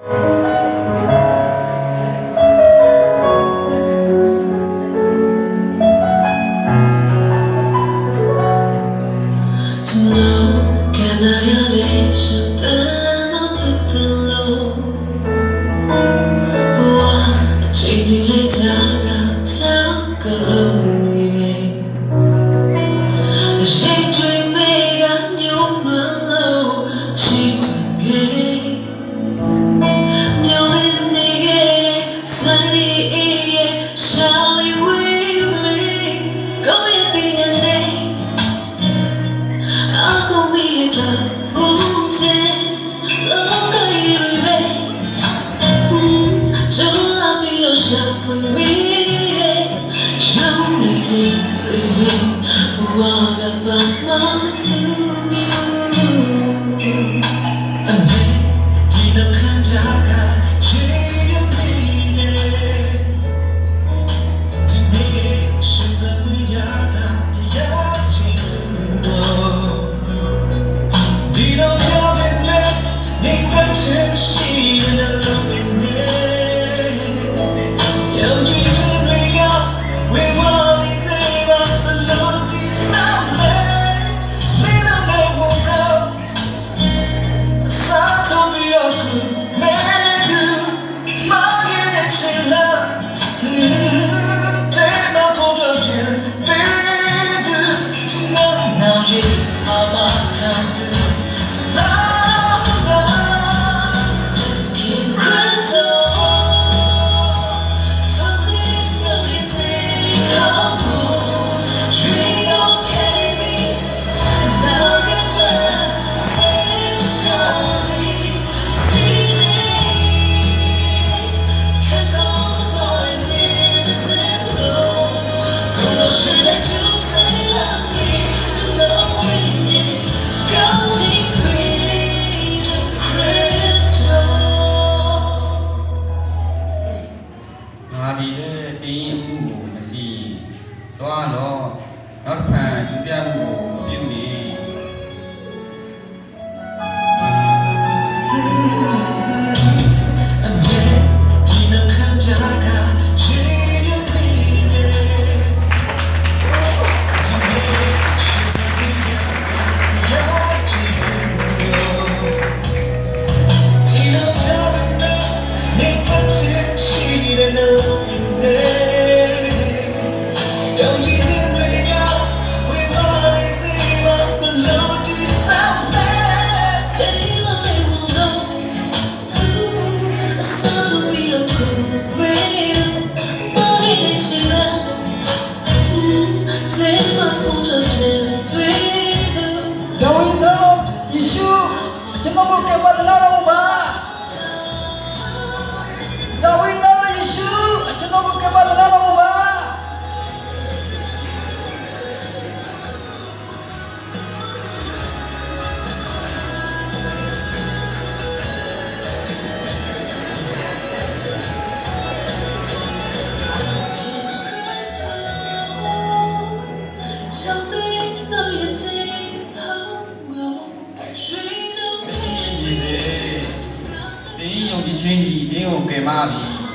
ကျွန်တော် ကနၣ်ယၤလၢ ရှပန်းသောသစ်ပင်လို ဘဝအချိန်ကြီးလေး တကတည်းက ကလို့နေတယ် အရိပ်တွေ မ့ၢ်ကညိုးမလို့ အချစ်တကယ် မျောလင်းနေခဲ့တဲ့ စံရေးအရဲ့ ရှောက်လေဝေးလေး ကိုယ့်ရဲ့သင်ငန်းနဲ့ အကူအညီတွေ ပူးချင် လောကကြီးတွေပဲ ကြိုးစားပြီးတော့ ရှာဖွေမိတဲ့ ရုပ်တွေနဲ့ တွေ့ပြီး ဘဝက ဘာမှမထူး အမြဲ ဒီနှုတ်ခမ်းပြက ရေရမိတယ် ဒီနေ့ ရှင်သန်ခွင့်ရတာ ဘုရားကျေးဇူးတော် ဒီလိုပြောပေမဲ့ ငြိမ်သက်ခြင်းမရှိတဲ့ နှလုံးတွေနဲ့ ယုံကြည်ခြင်းတွေက ဝေဝါးနေစေပါ ဘယ်လိုတည်ဆောက်လဲ လေလုံးနဲ့ ဝုန်းဒိုင်း အစားထိုးပြီးတော့ ခုမဲသူ မှားခဲ့တဲ့ခြေလှမ်း တဲမဖို့တော့ ပြန်ပေးသူ ကျွန်တော် နောင်ရေ အာမခံသူ တပါးသာ King Crypto. Something is going to take a hold. Drink on, carry me. ငါသည်လၢ သင်အမှုကို မစီရင် သွားလော့။ နောက်တဖန် ဒုစရိုက်အမှုကို မပြုနှင့်။ အမြဲ ဒီနှုတ်ခမ်းပြက ရေရမိတယ် ဒီနေ့ ရှင်သန်ခွင့်ရတာ ဘုရားကျေးဇူးတော် ဒီလိုပြောပေမဲ့ ငြိမ်သက်ခြင်းမရှိတဲ့ နှလုံးတွေနဲ့ ယုံကြည်ခြင်းတွေက ဝေဝါးနေစေပါ ဘယ်လိုတည်ဆောက်လဲ ဒီလိုနေဝံၤလို့ အစားထိုးပြီးတော့ ကိုယ်တွေ့လို့ ပါခဲ့တဲ့ခြေလှမ်း တဲမဖို့တော့ ပြန်ပေးသူ ဒါဝိဒ်သားတော်ယေရှု ကျွန်တော်ကို ကယ်မသနားတော်မူပါ။ ဒါဝိဒ်သားတော်ယေရှု ကျွန်တော်ကို ကယ်မသနားတော်မူပါ။ သင်ယုံကြည်ခြင်းသည် သင်ကိုကယ်မသနားပြီ။